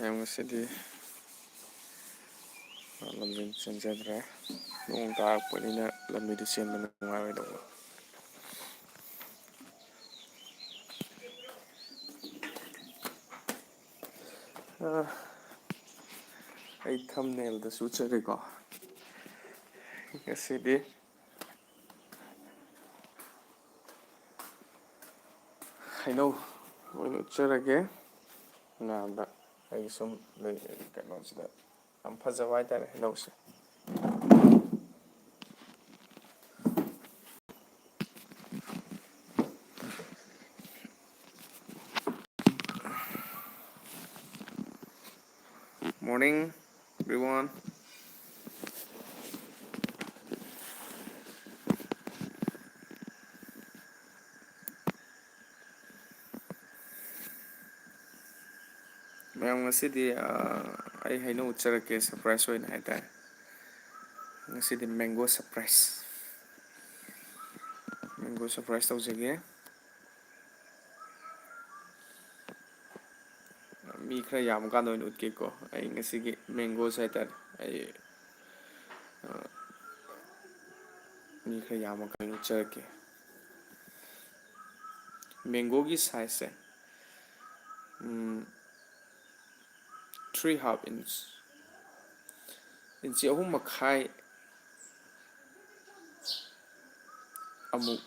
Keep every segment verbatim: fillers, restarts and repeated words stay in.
ꯃꯌꯥꯝ, ꯉꯁꯤꯗꯤ ꯂꯝꯖꯦꯟ ꯆꯦꯟꯖꯗ꯭ꯔꯦ꯫ ꯅꯣꯡ ꯇꯥꯔꯛꯄꯅꯤꯅ ꯂꯝꯕꯤꯗ ꯆꯦꯟꯕ ꯅꯨꯡꯉꯥꯏꯔꯣꯏꯗꯧꯕ꯫ ꯑ, ꯑꯩ ꯊꯝꯅꯦꯜꯗꯁꯨ ꯎꯠꯆꯔꯦꯀꯣ꯫ ꯉꯁꯤꯗꯤ ꯍꯩꯅꯧ ꯑꯣꯏꯅ ꯎꯠꯆꯔꯒꯦ꯫ ꯃꯌꯥꯝꯗ ꯑꯩ ꯁꯨꯝ ꯂꯩ-, ꯀꯩꯅꯣꯁꯤꯗ ꯌꯥꯝ ꯐꯖꯕ ꯍꯥꯏꯇꯥꯔꯦ ꯍꯩꯅꯧꯁꯦ꯫ Morning, everyone. ꯃꯌꯥꯝ, ꯉꯁꯤꯗꯤ, ꯑ, ꯑꯩ ꯍꯩꯅꯧ ꯎꯠꯆꯔꯛꯀꯦ, surprise ꯑꯣꯏꯅ ꯍꯥꯏꯇꯥꯔꯦ꯫ ꯉꯁꯤꯗꯤ mango surprise, mango surprise ꯇꯧꯖꯒꯦ꯫ ꯃꯤ ꯈꯔ ꯌꯥꯝꯃꯀꯥꯟꯗ ꯑꯣꯏꯅ ꯎꯠꯀꯦꯀꯣ꯫ ꯑꯩ ꯉꯁꯤꯒꯤ mangoꯁꯦ ꯍꯥꯏꯇꯥꯔꯦ, ꯑꯩ, ꯑ, ꯃꯤ ꯈꯔ ꯌꯥꯝꯃꯀꯥꯟꯗ ꯎꯠꯆꯔꯛꯀꯦ꯫ Mangoꯒꯤ sizeꯁꯦ, ꯎꯝ, three half inch, ꯏꯟꯆꯤ ꯑꯍꯨꯝ ꯃꯈꯥꯏ ꯑꯃꯨꯛ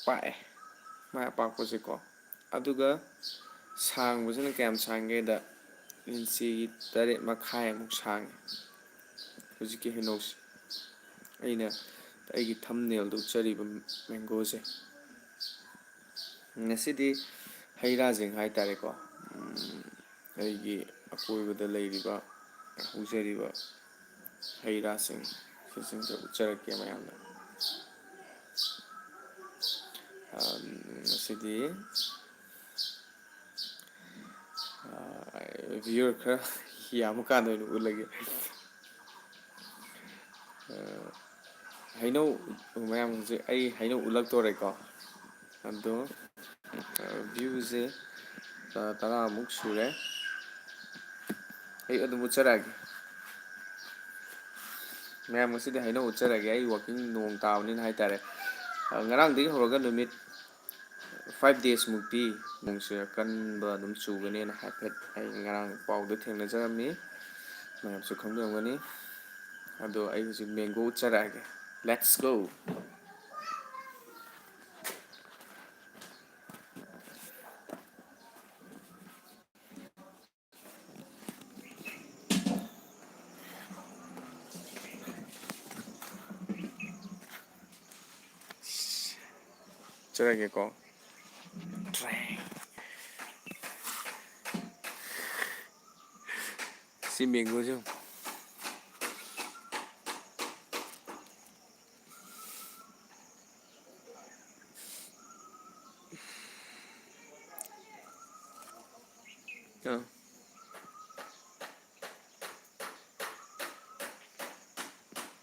ꯄꯥꯛꯑꯦ, ꯃꯥꯏ ꯑꯄꯥꯛꯄꯁꯦꯀꯣ꯫ ꯑꯗꯨꯒ ꯁꯥꯡꯕꯁꯤꯅ ꯀꯌꯥꯝ ꯁꯥꯡꯒꯦꯗ, ꯏꯟꯆꯤ ꯇꯔꯦꯠ ꯃꯈꯥꯏꯃꯨꯛ ꯁꯥꯡꯉꯦ ꯍꯧꯖꯤꯛꯀꯤ ꯍꯩꯅꯧꯁꯦ꯫ ꯑꯩꯅ ꯑꯩꯒꯤ ꯊꯝꯅꯦꯜꯗ ꯎꯠꯆꯔꯤꯕ mangoꯁꯦ꯫ ꯉꯁꯤꯗꯤ ꯍꯩ ꯔꯥꯁꯤꯡ ꯍꯥꯏꯇꯥꯔꯦꯀꯣ, ꯎꯝ, ꯑꯩꯒꯤ ꯑꯀꯣꯏꯕꯗ ꯂꯩꯔꯤꯕ, ꯍꯧꯖꯔꯤꯕ ꯍꯩ ꯔꯥꯁꯤꯡ, ꯁꯤꯁꯤꯡꯁꯦ ꯎꯠꯆꯔꯛꯀꯦ ꯃꯌꯥꯝꯗ꯫ ꯑꯝ, ꯉꯁꯤꯗꯤ, ꯑ, viewer ꯈꯔ ꯌꯥꯝꯃꯀꯥꯟꯗ ꯑꯣꯏꯅ ꯎꯠꯂꯒꯦ꯫ ꯑ, ꯍꯩꯅꯧ, ꯃꯌꯥꯝ, ꯍꯧꯖꯤꯛ ꯑꯩ ꯍꯩꯅꯧ ꯎꯠꯂꯛꯇꯣꯔꯦꯀꯣ꯫ ꯑꯗꯣ, ꯑ, viewꯁꯦ, ꯑ, ꯇꯔꯥꯃꯨꯛ ꯁꯨꯔꯦ꯫ ꯑꯩ ꯑꯗꯨꯝ ꯎꯠꯆꯔꯛꯑꯒꯦ꯫ ꯃꯌꯥꯝ, ꯉꯁꯤꯗꯤ ꯍꯩꯅꯧ ꯎꯠꯆꯔꯒꯦ꯫ ꯑꯩ walking, ꯅꯣꯡ ꯇꯥꯕꯅꯤꯅ ꯍꯥꯏꯇꯥꯔꯦ꯫ ꯑ, ꯉꯔꯥꯡꯗꯒꯤ ꯍꯧꯔꯒ ꯅꯨꯃꯤꯠ five days ꯃꯨꯛꯇꯤ ꯅꯣꯡꯁꯦ ꯑꯀꯟꯕ ꯑꯗꯨꯝ ꯆꯨꯒꯅꯦꯅ ꯍꯥꯏꯐꯦꯠ ꯑꯩ ꯉꯔꯥꯡ ꯄꯥꯎꯗ ꯊꯦꯡꯅꯖꯔꯝꯃꯤ꯫ ꯃꯌꯥꯝꯁꯨ ꯈꯪꯕꯤꯔꯝꯒꯅꯤ꯫ ꯑꯗꯣ ꯑꯩ ꯍꯧꯖꯤꯛ mango ꯎꯠꯆꯔꯛꯑꯒꯦ꯫ Let's go! ꯎꯠꯆꯔꯒꯦꯀꯣ꯫ ꯁꯤ mangoꯁꯦ ꯌꯦꯡꯉꯨ꯫ ꯑꯥ꯫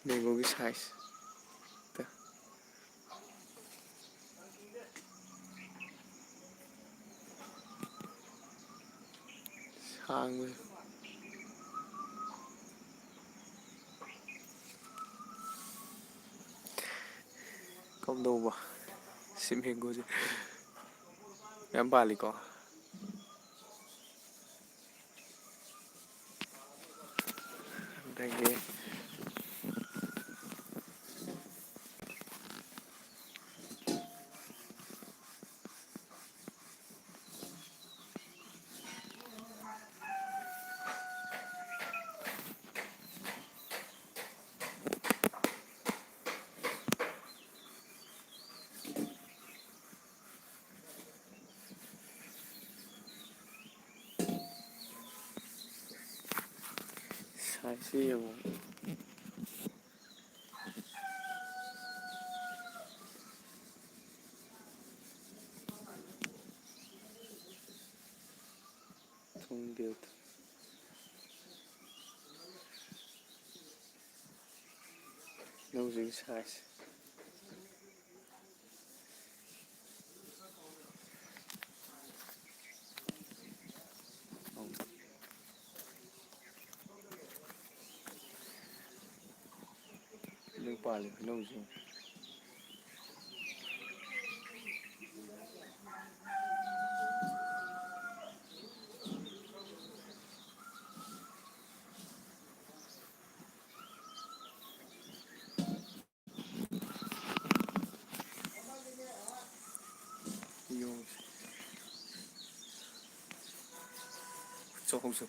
Mangoꯒꯤ size꯫ ꯁꯥꯡꯕꯁꯦ꯫ ꯀꯝꯗꯧꯕ? ꯁꯤ mangoꯁꯦ ꯌꯥꯝ ꯄꯥꯜꯂꯤꯀꯣ꯫ ꯑꯗꯒꯤ Size ꯁꯤ ꯌꯦꯡꯉꯣ꯫ ꯊꯨꯝꯗꯦ꯫ ꯂꯧꯁꯤꯒꯤ size꯫ ꯄꯥꯜꯂꯤ ꯍꯩꯅꯧꯁꯦ꯫ ꯌꯣꯡꯁꯦ꯫ ꯆꯥꯍꯧꯁꯦ꯫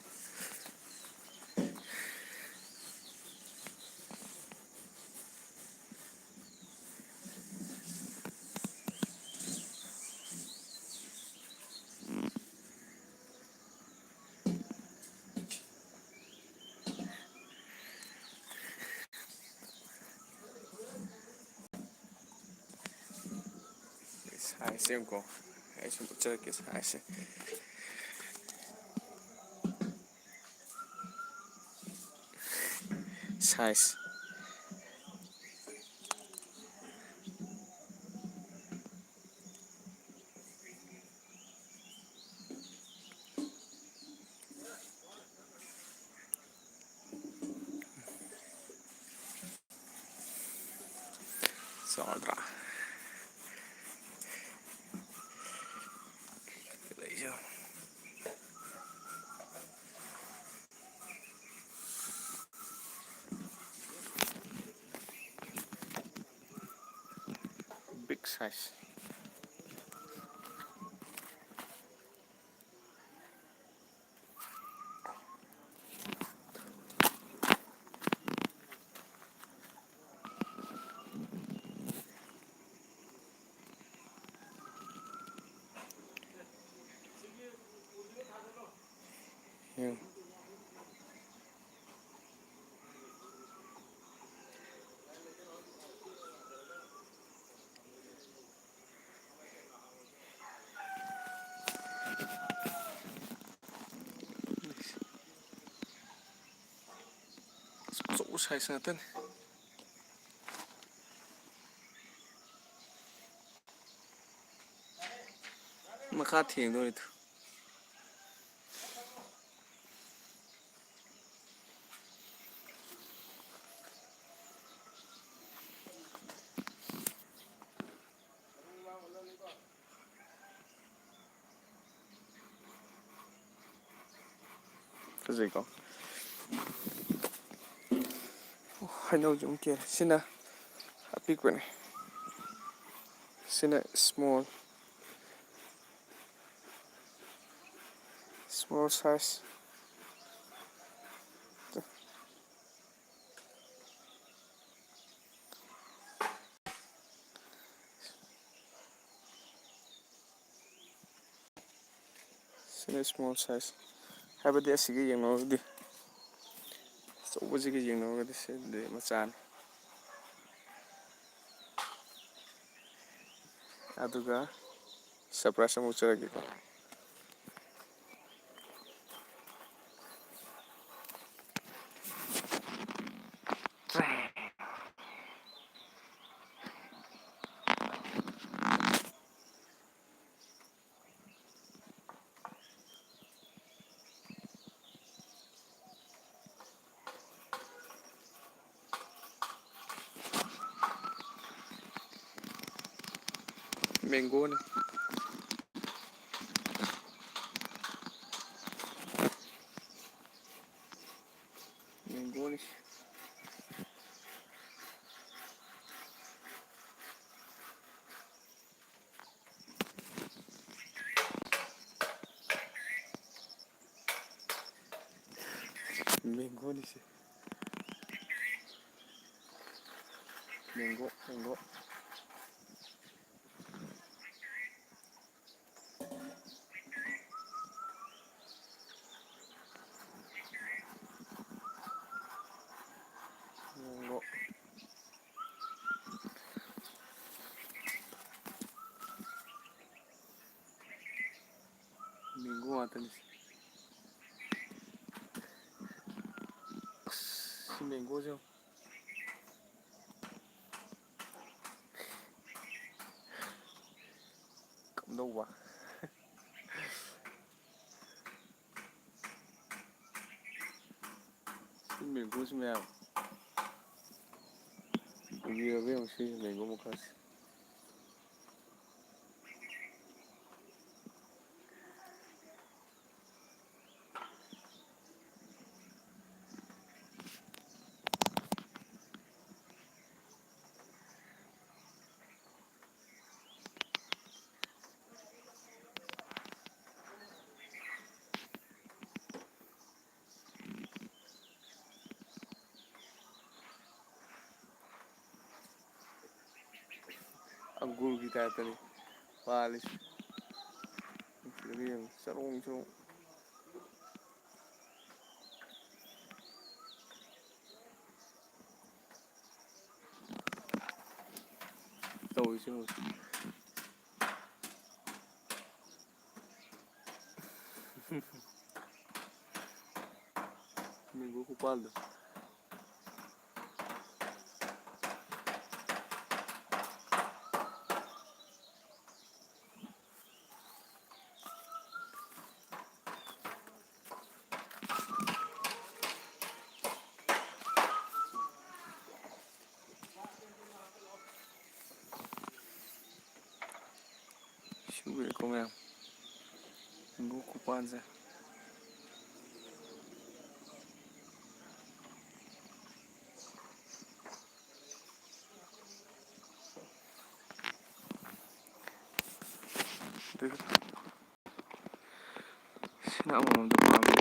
ꯁꯥꯏꯖꯁꯦ ꯌꯦꯡꯉꯨꯀꯣ꯫ ꯑꯩ ꯁꯨꯝ ꯎꯠꯆꯔꯛꯀꯦ ꯁꯥꯏꯖꯁꯦ꯫ ꯁꯥꯏꯖ꯫ ꯆꯥꯎꯗ꯭ꯔꯥ? ꯂꯩꯁꯨ꯫ Big size꯫ ꯌꯦꯡꯉꯨ꯫ ꯑꯆꯧꯕ size ꯉꯥꯛꯇꯅꯤ꯫ ꯃꯈꯥ ꯊꯦꯡꯗꯣꯔꯤꯗꯨ꯫ ꯐꯖꯩꯀꯣ? ꯍꯩꯅꯧꯁꯨ ꯑꯗꯨꯝ ꯀꯦꯜꯂꯦ꯫ ꯁꯤꯅ ꯑꯄꯤꯛꯄꯅꯦ, ꯁꯤꯅ small, small size꯫ ꯁꯤꯅ small size꯫ ꯍꯥꯏꯕꯗꯤ ꯑꯁꯤꯒ ꯌꯦꯡꯅꯧꯔꯒꯗꯤ, ꯑꯆꯧꯕꯁꯤꯒ ꯌꯦꯡꯅꯧꯔꯒꯗꯤ ꯁꯤꯗꯤ ꯃꯆꯥꯅꯤ꯫ ꯑꯗꯨꯒ surprise ꯑꯃ ꯎꯠꯆꯔꯒꯦꯀꯣ꯫ Mangoꯅꯤ꯫ Mangoꯅꯤ꯫ Mangoꯅꯤꯁꯦ꯫ Mango, mango꯫ Mango꯫ Mango ꯉꯥꯛꯇꯅꯤ꯫ ꯑꯁ, ꯁꯤ mangoꯁꯦ ꯌꯦꯡꯉꯨ꯫ ꯀꯝꯗꯧꯕ? ꯁꯤ mangoꯁꯤ ꯃꯌꯥꯝ꯫ ꯎꯕꯤꯔꯕ ꯌꯦꯡꯉꯨ ꯁꯤ mango ꯃꯈꯜꯁꯦ꯫ ꯑꯪꯒꯨꯔꯒꯤ ꯇꯥꯏꯞꯇꯅꯤ ꯄꯥꯜꯂꯤꯁꯦ꯫ ꯁꯤꯗꯒ ꯌꯦꯡꯉꯨ, ꯆꯔꯣꯡ ꯆꯔꯣꯡ꯫ ꯇꯧꯔꯤꯁꯦ ꯍꯧꯖꯤꯛ꯫ ꯃꯦꯡꯒꯣ ꯈꯨꯄꯥꯟꯗꯣ꯫ ꯁꯤꯒꯨꯝꯕꯀꯣ ꯃꯌꯥꯝ꯫ ꯃꯦꯡꯒꯣ ꯈꯨꯄꯥꯟꯁꯦ꯫ ꯑꯗꯨꯒ ꯁꯤꯅ ꯑꯃꯃꯝꯗ ꯄꯥꯝꯃꯦ꯫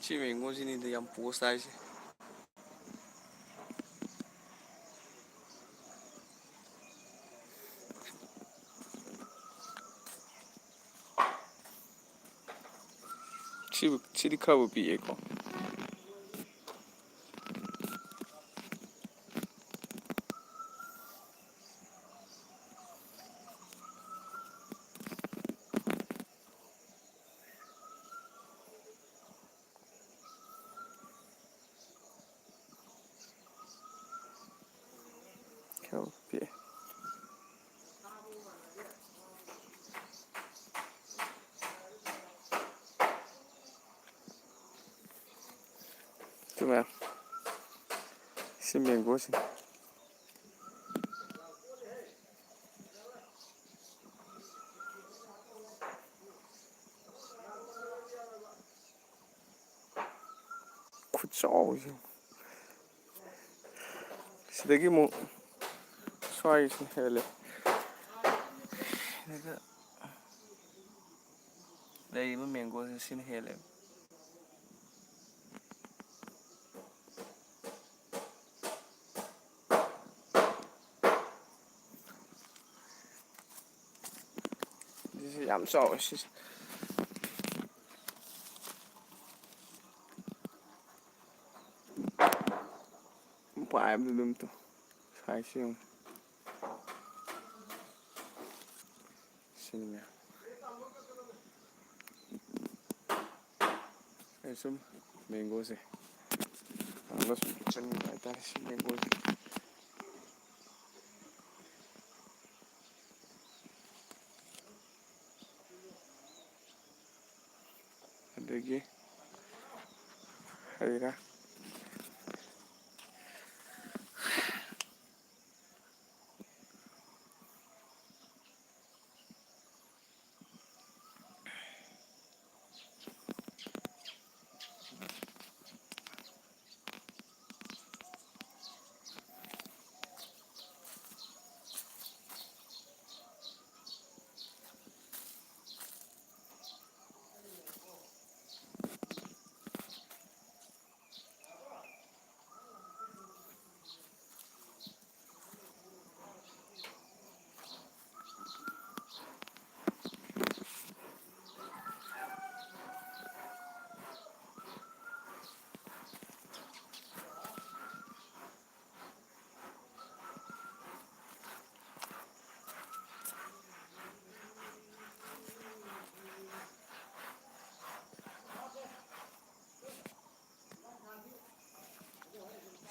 ꯁꯤ ꯃꯦꯡꯒꯣꯁꯤꯅꯤꯗ ꯌꯥꯝ ꯄꯣꯁ ꯇꯥꯏꯁꯦ꯫ ꯁꯤꯕꯨ, ꯁꯤꯗꯤ ꯈꯔꯕꯨ ꯄꯤꯛꯑꯦꯀꯣ꯫ ꯈꯔ ꯄꯤꯛꯑꯦ꯫ ꯁꯤ ꯃꯦꯡꯒꯣꯁꯤ꯫ ꯈꯨꯠꯆꯥꯎꯁꯦ꯫ ꯁꯤꯗꯒꯤ ꯑꯃꯨꯛ ꯁ꯭ꯋꯥꯏꯁꯤꯅ ꯍꯦꯜꯂꯦ꯫ ꯁꯤꯗ ꯂꯩꯔꯤꯕ ꯃꯦꯡꯒꯣꯁꯦ ꯁꯤꯅ ꯍꯦꯜꯂꯦꯕ꯫ ꯁꯤꯁꯦ ꯌꯥꯝ ꯆꯥꯎꯋꯦ ꯁꯤꯁꯦ꯫ ꯄꯥꯏꯕꯗ ꯑꯗꯨꯝ ꯇꯧ꯫ ꯁꯥꯏꯖꯁꯦ ꯌꯦꯡꯉꯨ꯫ ꯁꯤꯅꯤ ꯃꯌꯥꯝ꯫ ꯑꯩ ꯁꯨꯝ ꯃꯦꯡꯒꯣꯁꯦ ꯍꯥꯡꯉꯒ ꯁꯨꯝ ꯆꯠꯅꯤꯡꯕ ꯍꯥꯏꯇꯥꯔꯦ ꯁꯤ ꯃꯦꯡꯒꯣꯁꯦ꯫ ꯑꯗꯒꯤ ꯍꯩ ꯔꯥ꯫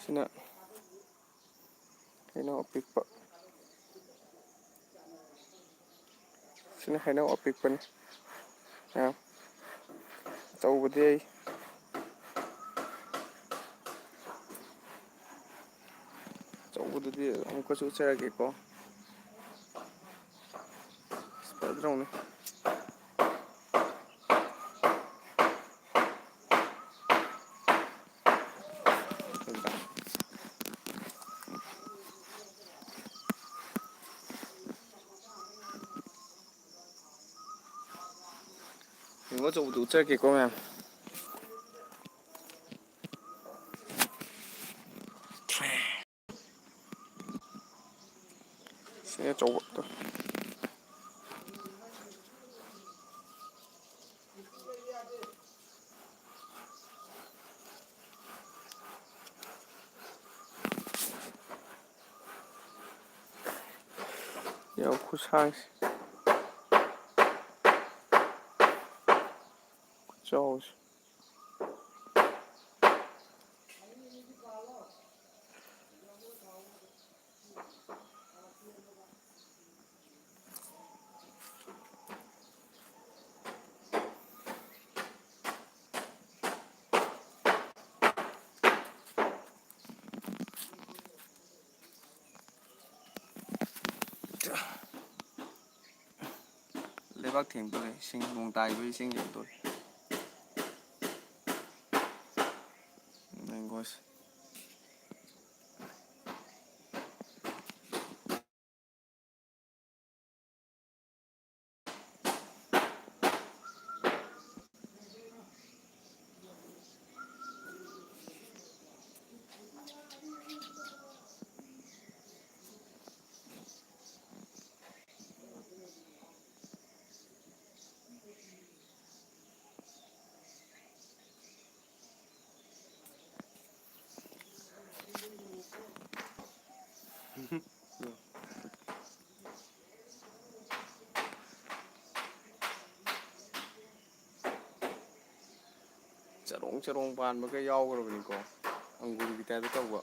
ꯁꯤꯅ ꯍꯩꯅꯧ ꯑꯄꯤꯛꯄ꯫ ꯁꯤꯅ ꯍꯩꯅꯧ ꯑꯄꯤꯛꯄꯅꯤ꯫ ꯃꯌꯥꯝ ꯑꯆꯧꯕꯗꯤ ꯑꯩ ꯑꯗꯨꯗꯤ ꯑꯃꯨꯛꯀꯁꯨ ꯎꯠꯆꯔꯒꯦꯀꯣ꯫ ꯑꯁ, ꯐꯖꯗ꯭ꯔꯣ ꯌꯦꯡꯉꯨꯅꯦ꯫ ꯌꯦꯡꯉꯣ, ꯑꯆꯧꯕꯗꯨ ꯎꯠꯆꯔꯛꯀꯦꯀꯣ, ꯃꯌꯥꯝ꯫ ꯁꯤ ꯑꯆꯧꯕꯗꯣ꯫ ꯌꯦꯡꯉꯣ ꯈꯨꯁꯥꯡꯁꯦ꯫ ꯈꯨꯆꯥꯎꯁꯦ꯫ ꯂꯩꯕꯥꯛ ꯊꯦꯡꯗꯣꯔꯦ, ꯏꯁꯤꯡ, ꯅꯣꯡ ꯇꯥꯈꯤꯕꯒꯤ ꯏꯁꯤꯡ ꯊꯦꯡꯗꯣꯔꯦ꯫ ꯃꯦꯡꯒꯣꯁꯦ꯫ ꯆꯔꯣꯡ ꯆꯔꯣꯡ ꯄꯥꯟꯕꯒ ꯌꯥꯎꯈ꯭ꯔꯕꯅꯤꯀꯣ, ꯑꯪꯒꯨꯔꯒꯤ ꯇꯥꯏꯞꯇ ꯇꯧꯕ꯫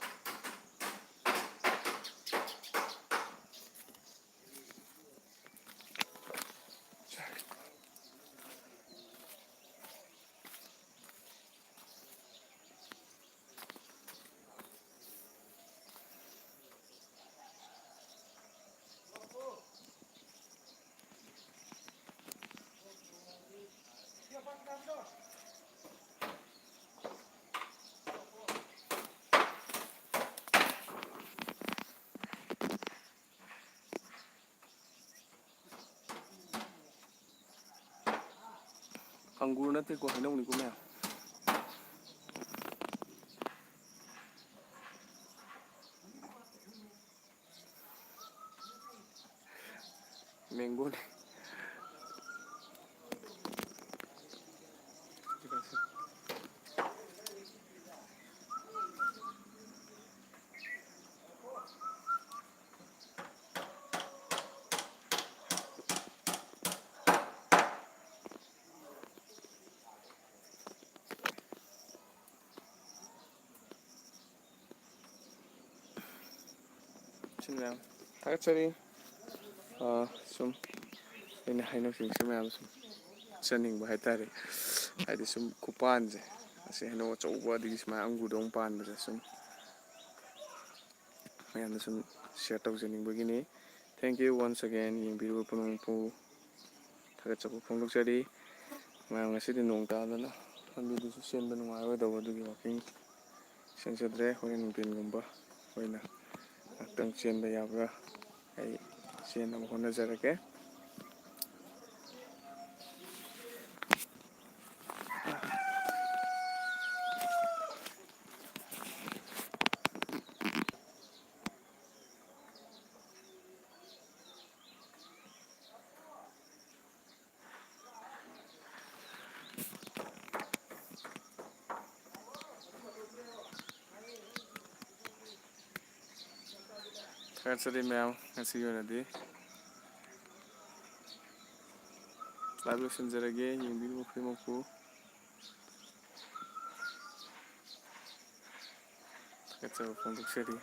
ꯑꯪꯒꯨꯔ ꯅꯠꯇꯦꯀꯣ, ꯍꯩꯅꯧꯅꯤꯀꯣ ꯃꯌꯥꯝ꯫ ꯃꯦꯡꯒꯣꯅꯦ꯫ ꯁꯤꯅ ꯃꯌꯥꯝ ꯊꯥꯒꯠꯆꯔꯤ꯫ ꯑꯥ, ꯁꯨꯝ ꯑꯩꯅ ꯍꯩꯅꯧꯁꯤꯡꯁꯤ ꯃꯌꯥꯝ ꯁꯨꯝ ꯆꯠꯅꯤꯡꯕ ꯍꯥꯏꯇꯥꯔꯦ꯫ ꯍꯥꯏꯗꯤ ꯁꯨꯝ ꯈꯨꯄꯥꯟꯁꯦ, ꯑꯁꯤ ꯍꯩꯅꯧ ꯑꯆꯧꯕ ꯑꯗꯒꯤ ꯁꯨꯃꯥꯏꯅ ꯑꯪꯒꯨꯔꯗꯧꯅ ꯄꯥꯟꯕꯁꯦ ꯁꯨꯝ ꯃꯌꯥꯝꯗ ꯁꯨꯝ share ꯇꯧꯖꯅꯤꯡꯕꯒꯤꯅꯤ꯫ Thank you once again, ꯌꯦꯡꯕꯤꯔꯤꯕ ꯄꯨꯝꯅꯃꯛꯄꯨ ꯊꯥꯒꯠꯆꯕ ꯐꯣꯡꯗꯣꯛꯆꯔꯤ꯫ ꯃꯌꯥꯝ, ꯉꯁꯤꯗꯤ ꯅꯣꯡ ꯇꯥꯗꯅ ꯂꯝꯕꯤꯗꯨꯁꯨ ꯆꯦꯟꯕ ꯅꯨꯡꯉꯥꯏꯔꯣꯏꯗꯧꯕ, ꯑꯗꯨꯒꯤ walking ꯆꯦꯟꯖꯗ꯭ꯔꯦ꯫ ꯍꯣꯔꯦꯟ ꯅꯨꯡꯊꯤꯟꯒꯨꯝꯕ ꯑꯣꯏꯅ ꯉꯥꯛꯇꯪ ꯆꯦꯟꯕ ꯌꯥꯕ꯭ꯔꯥ? ꯑꯩ ꯆꯦꯟꯅꯕ ꯍꯣꯠꯅꯖꯔꯒꯦ꯫ ꯊꯥꯒꯠꯆꯔꯤ ꯃꯌꯥꯝ, ꯉꯁꯤꯒꯤ ꯑꯣꯏꯅꯗꯤ live ꯂꯣꯏꯁꯤꯟꯖꯔꯒꯦ꯫ ꯌꯦꯡꯕꯤꯔꯤꯕ ꯈꯨꯗꯤꯡꯃꯛꯄꯨ ꯊꯥꯒꯠꯆꯕ ꯐꯣꯡꯗꯣꯛꯆꯔꯤ꯫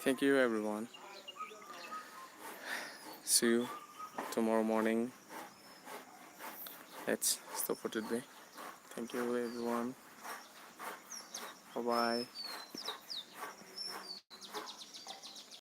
Thank you, everyone. See you tomorrow morning. Let's stop for today. Thank you, everyone. Bye bye.